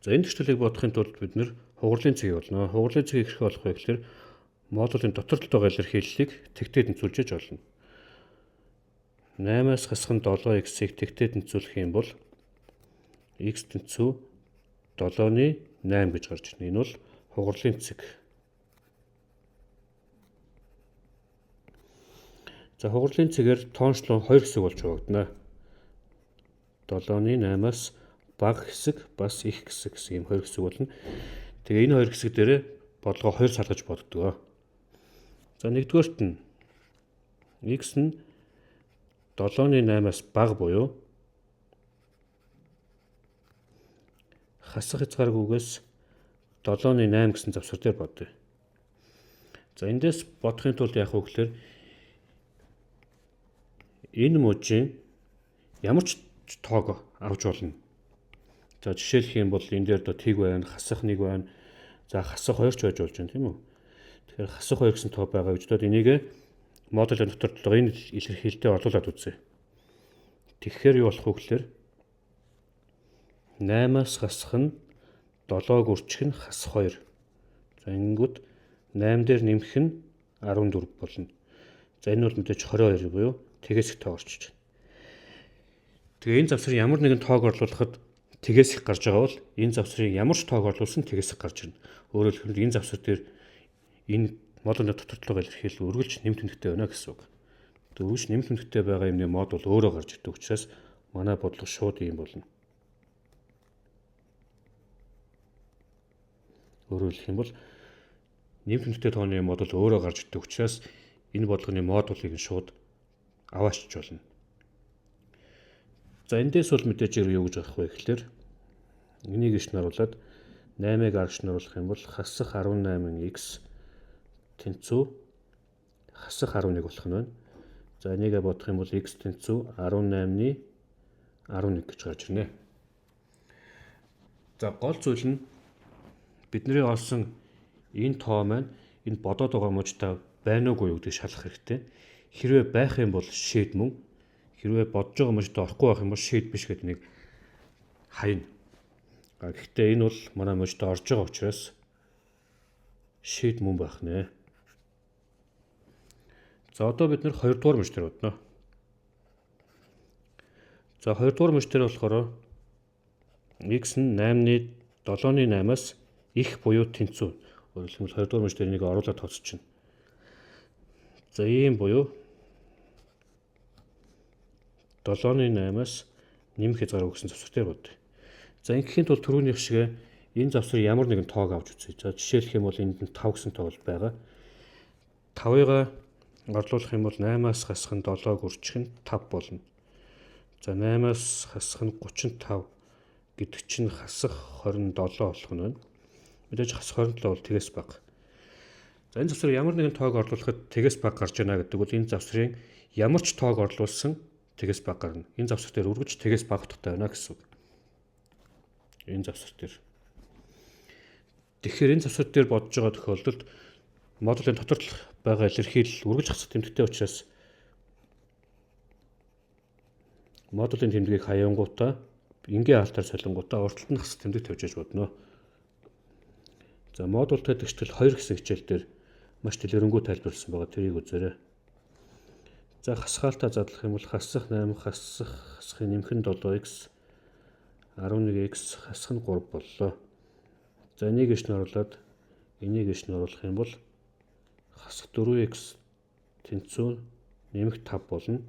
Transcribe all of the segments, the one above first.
За, энэ тэгшлийг бодохын тулд бид нэр хугарлын цэгийг олно. Хугарлын цэгийг хэрхэн олох вэ гэхээр модулийн дотор талд байгаа илэрхийллийг тэгтээ тэнцвүүлж олно. 8-аас хасах нь 7x-ийг тэгтээ тэнцвүүлэх юм бол x тэнцүү 7-ны 8 гэж гарч ирнэ. Энэ бол хугарлын цэг. За, хугарлын цэгээр тоончлон 2 хэсэг болж хуваагдана. 7-ны 8-аас бага хэсэг бас их хэсэг гэсэн юм 2 хэсэг болно. Тэгээ энэ 2 хэсэг дээр бодлогоо 2 салгаж боддог. За, нэгдүгээрт нь x нь 7-ны 8-аас бага буюу хасах хязгааргүйгээс 7-ны 8 гэсэн завсар дээр бодъё. За, эндээс бодохын тулд яах вэ гэхээр энэ мужийн ямар ч тоог авч болно. За, жишээлх юм бол энэ дээр доо тэг байна, хасах 1 байна. За, хасах 2 ч байж болж байна, тийм үү? Тэгэхээр хасах 2 гэсэн тоо байгаа гэж бодоод энийг модулийн дотор толгой энэ илэрхийлэлтэд орлуулад үзье. Тэгэхээр юу болох вэ гэхээр 8-аас хасах нь 7-г үрчих нь хасах 2. За, ингэнгүүт 8 дээр нэмэх нь 14 болно. За, энэ бол мэдээж 22 буюу тэгээс их тоо орчиж байна. Тэгээ энэ завсрын ямар нэгэн тоог орлуулахад тэгээс их гарч байгаа бол энэ завсрын ямар ч тоог орлуулсан тэгээс их гарч ирнэ. Өөрөөр хэлбэл энэ завсар дээр энэ модулын дотор талын илэрхийлэл үргэлж нэм тэмдэгтэй байна гэсэн үг. Тэгээ үргэлж нэм тэмдэгтэй байгаа юмны модуль өөрөө гарч ирдэг учраас манай бодлого шууд ийм болно. Өөрөөр хэлэх юм бол нэм тэмдэгтэй тооны модуль өөрөө гарч ирдэг учраас энэ бодлогын модулийг нь шууд аваачч болно. За, эндээс бол мэдээж юу гэж гарах вэ гэхээр энийг иш наруулаад 8-ыг аргаш наруулах юм бол хасах 18x тэнцүү хасах 11 болох нь байна. За, энийгээ бодох юм бол x тэнцүү 18-ны 11 гэж гарч ирнэ. За, гол зүйл нь бидний олсон энэ тоо маань энэ бодоод байгаа мужтай байна уугүй юу гэдгийг шалгах хэрэгтэй. Хэрвээ байх юм бол шийд мөн, хэрвээ бодож байгаа мужтай орохгүй байх юм бол шийд биш гэдэг нэг хайна. Гэхдээ энэ бол манай мужтай орж байгаа учраас шийд мөн байх нэ. За, одоо бид нэр 2 дугаар мөч дээр бодно. За, 2 дугаар мөч дээр болохоор x нь 8-ны 7-ны 8-аас их буюу тэнцүү. Өөрөөр хэлбэл 2 дугаар мөч дээр энийг оруулаад тооцчихно. За, ийм буюу 7-ны 8-аас нэмэх хязгаар өгсөн завсар дээр бодъё. За, ингэхийн тулд түрүүнийх шиг энэ завсрыг ямар нэгэн тоог авч үзье. За, жишээлх юм бол энд нь 5 гэсэн тоо бол байгаа. 5-ыг орлуулах юм бол 8-аас хасах нь 7-г үрчих нь 5 болно. За, 8-аас хасах нь 35 гэдэг чинь хасах 27 болох нь байна. Мэдээж хасах 27 бол тэгээс бага. За, энэ завсрыг ямар нэгэн тоог орлуулахад тэгээс бага гарч байна гэдэг бол энэ завсрын ямар ч тоог орлуулсан тэгээс бага гарна. Энэ завсар дээр үргэлж тэгээс бага утгатай байна гэсэн үг. Энэ завсар дээр. Тэгэхээр энэ завсар дээр бодож байгаа тохиолдолд модулийн дотор байгаа илэрхийлэл үргэлж хасах тэмдэгтэй учраас модулийн тэмдгийг хаянгуудаа энгийн хаалтаар солонгуудаа урталт нь хасах тэмдэг тавьж яж бодно. За, модультай тэгштэл 2 гэсэн хичээл дээр маш дэлгэрэнгүй тайлбарласан байгаа, тэрийг үзээрэй. За, хасгаалтаа задлах юм бол хасах 8 хасах хасахын нэмэх нь 7x 11x хасах нь 3 боллоо. За, энийг иш оруулаад энийг иш оруулах юм бол хасах 4x тэнцүү нэмэх 5 болно.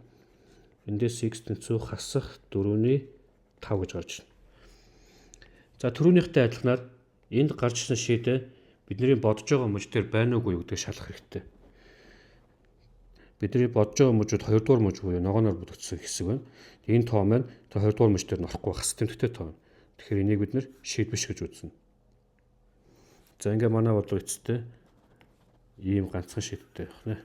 Эндээс x тэнцүү хасах 4-ний 5 гэж гарч ирнэ. За, түрүүнийхтэй адилханаар энд гарч ирсэн шийдэ бидний бодож байгаа мөч дээр байна уугүй юу гэдгийг шалгах хэрэгтэй. Бидний бодож байгаа мөчүүд 2 дугаар мөч буюу ногооноор бодогдсон хэсэг байна. Энэ тоо маань 2 дугаар мөч дээр нь орохгүй хас тэмдэгтэй тоо байна. Тэгэхээр энийг бид нэр шийд биш гэж үзнэ. За, ингээ манай бодлого эцэстээ ийм ганцхан шийдтэй байх нэ.